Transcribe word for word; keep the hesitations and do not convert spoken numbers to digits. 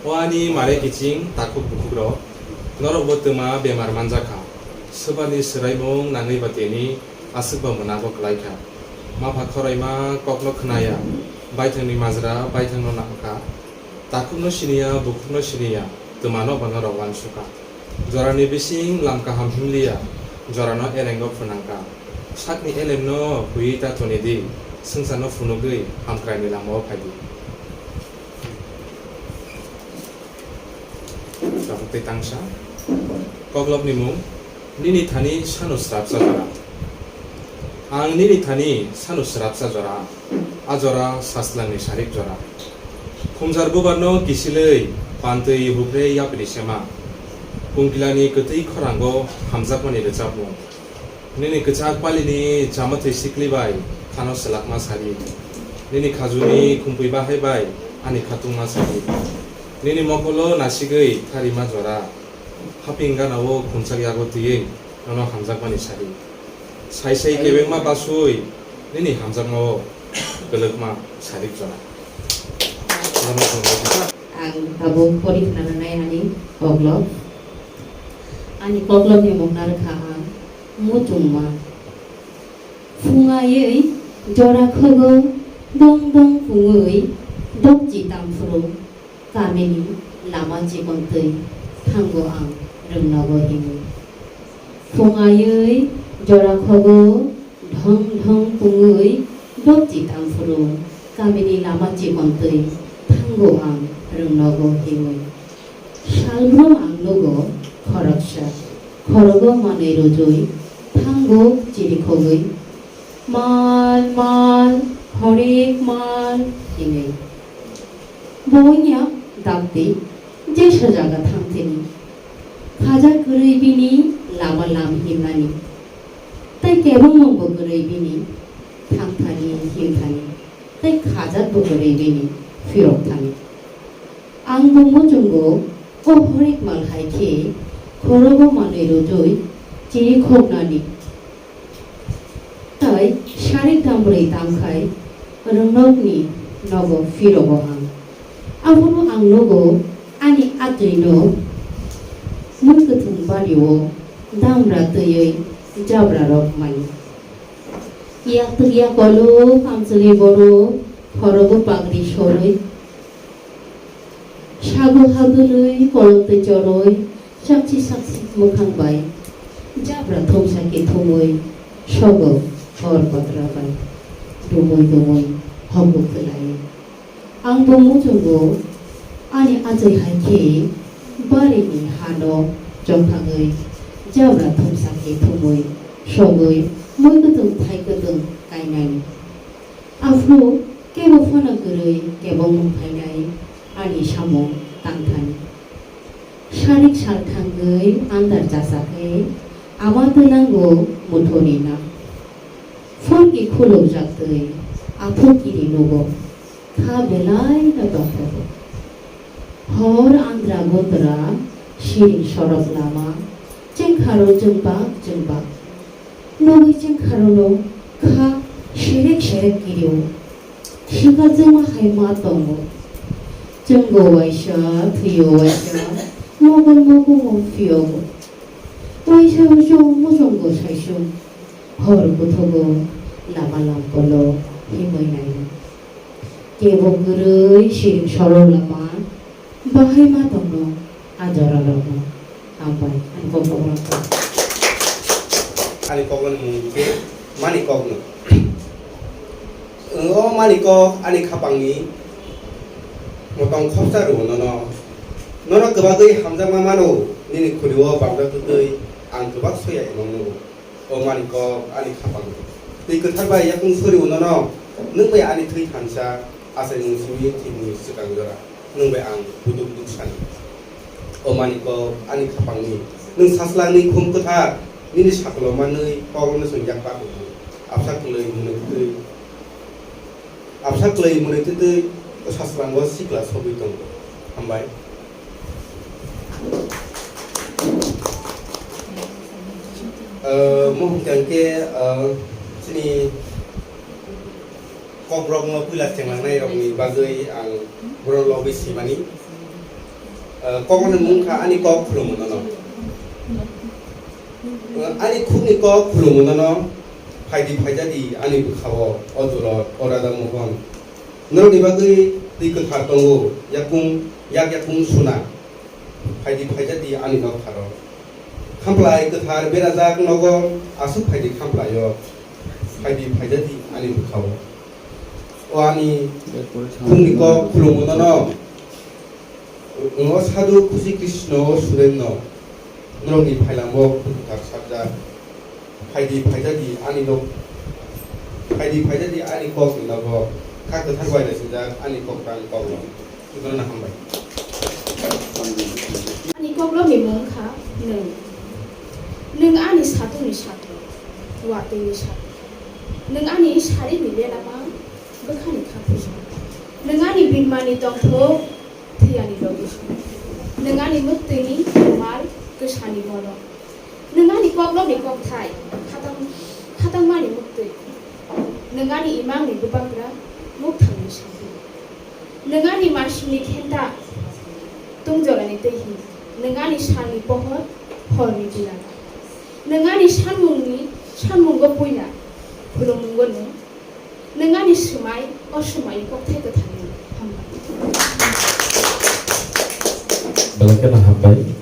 O ani mare kiching takhuk bukhukrok, norokbo twma bemar manjakha. Swbani swraimung nangwi ba tini aswkba mwnabo kwlaikha. Mapha khoroima kokno khnaya, baithangni majra baithangno nangkha. Takhukno siniya, bukhukno siniya, twmano ba norok uansukha. Jorani bising lam kaham himliya, jorano elengo phunangkha. Sakni elemno huiwi ta toni di, swngcharno phunugwi hamkraini lamao phai di. Tabuk tei tangsa. Koklopni mung, nini thani sano srapsa jora. Ang nini thani sano srapsa jora, a jora saslangni sarik jora. Khumjar bubarno kisilwi, pantwi hupre yapri sema. Kungkilani kwtwi khorango hamjakmani rwchapmung. Nini kwchak palini chamathwi sikli bai khano swlakma sadi. Nini khajuni khumpui bahai bai ani khatungma sadi. Nini mokolo nasigwi tharima jora. Haping ganao khumchak yago twiwi nono hamjakmani sadi. Sai sai kebengma basui nini hamjakmao kwlwkma sadik jora. Ang tabuk pori khna nanai ani koklop. Ani koklopni mung narwkha ang muchungma. Phungaiwi jora khogo dong dong phungwi dokchi tamphuru kamini lama chikon twi thango ang rwngnogo himwi. Phungaiwi jora khogo dhong dhong phungwi dokchi tamphuru kamini lama chikon twi thango ang rwngnogo himwi. Salbrum ang nugo khoroksa, khorogo manwi rwjwi thango chirikhogwi, "Mal, mal, horik mal," hinwi. Bo wngya dakti, jesa jaga thangthini. Khaja kwrwi bini lama lam himnani. Tei kebengmungbo kwrwi bini thangthani himthani. Tei khajakbo kwrwi bini phirok thani. Ang bo muchungo o horik mal hai khe khorogo manwi rwjwi chirikhoknani. Tai sarik tambrwi tamkhai rwngnokni nogo phirogo ang. Abono ang nogo ani atwino mui kwthwng bario damra twiwi jabra rok mani. Yak twk yak kolok amchwlwi borok khorogo pagri sorwi. Sago hadwlwi kolok twi chorwi, sakchi sakchi mwkhang bai jabra thumsa khe thumwi sogo hor kotra bai dumui dumui hogo khwlai. Ang bo muchungo ani achai hai khe barini hano chongthangwi jabra thumsa khe thumwi sogwi mui kwthwng thai kwthwng kainani. Aphuru kebo phano kwrwi kebo mung phainai ani samung tangthani. Sarik sal thangwi andar chasakhe ama twnango muthurina. Phurki khulukjak twi aphuru kiri nugo kha belai no tongthogo. Hor andra gundra siring sorok lama chengkharo chwng bak chwng bak. Nugwi chengkharono kha serek serek kirio. Sikajwkma hai ma tongo. Chwngo waisa, thwio waisa, mogon mogongo phiyogo. Waisa uso muchungo saisu. Hor kuthugo lama lamkolo himwi naio. Kebo kwrwi siring sorok lama. Bahai ma tongno a jora rokno. Hambai, ani kok rokno. Ani kokno mung khe mani kokno. O mani kok ani khapangni motong khopsa rwo nono. Nono kwbagwi hamjakma mano, nini khulio bamjak twtwi ang kwbak soya emang nugo. O mani kok ani khapang. Twi kwthar bai yakung sori unono, nwng bai ani thwi thansa, achaimung simi thwimungni swkang jora, nwng bai ang buduk duk sani. O mani kok ani khapangni, nwng saslangni khum kwthar, nini saklo manwi kok rwno chwng yak pa kubu. Absa kwlwi mwnwi twi. Absa kwlwi mwnwi twtwi o sasrango sikla sogwi tongo. Hambai. Ah, mohon khe, ah, chini kokrokno puila chenglangnai rokni bagwi ang borok lobwi simani. Kokni mung kha ani kok khulumno no. Ani khukni kok khulumno no. Phaidi phaijadi ani bwkhao, o Durot, o Raja Mohon. Norokni bagwi twi kwthar tongo, yakung, yak yakung suna. Phaidi phaijadi ani noktharo. Khamplai kwthar berajak nogo, aswk phaidi khamplaio. Phaidi phaijadi ani bwkhao. O ani khukni kok khulumno no. Ngo sadhu Khusi Krishna o Surenno, norokni phailango kwthar sakjak. Phaidi phaijadi ani nok, phaidi phaijadi ani kokni nogo, kha kwthar bai naisijak ani kok tang kokno. Jotono hambai. Ani koklopni mung kha nwng. Nwng ani satungni satung, watwini satung. Nwng ani sarini lelama, bwkhani khaphuru. Nwng ani bimani tongthok, thwiyani logi. Nwng ani mwktwini rumal, kwsani borok. Nwng ani koklopni kokthai, khatang-, khatangmani mwktwi. Nwng ani imangni bubagra, mukthangni satung. Nwng ani masini khenta, tungjorani twi hin. Nwng ani salni pohor, horni bila. Nwng ani sanmungni, sanmungo puila, khulummungo nwng. Nwng ani swmai, o swmai kokthai kwthangni. Hambai. Belai kheno hambai.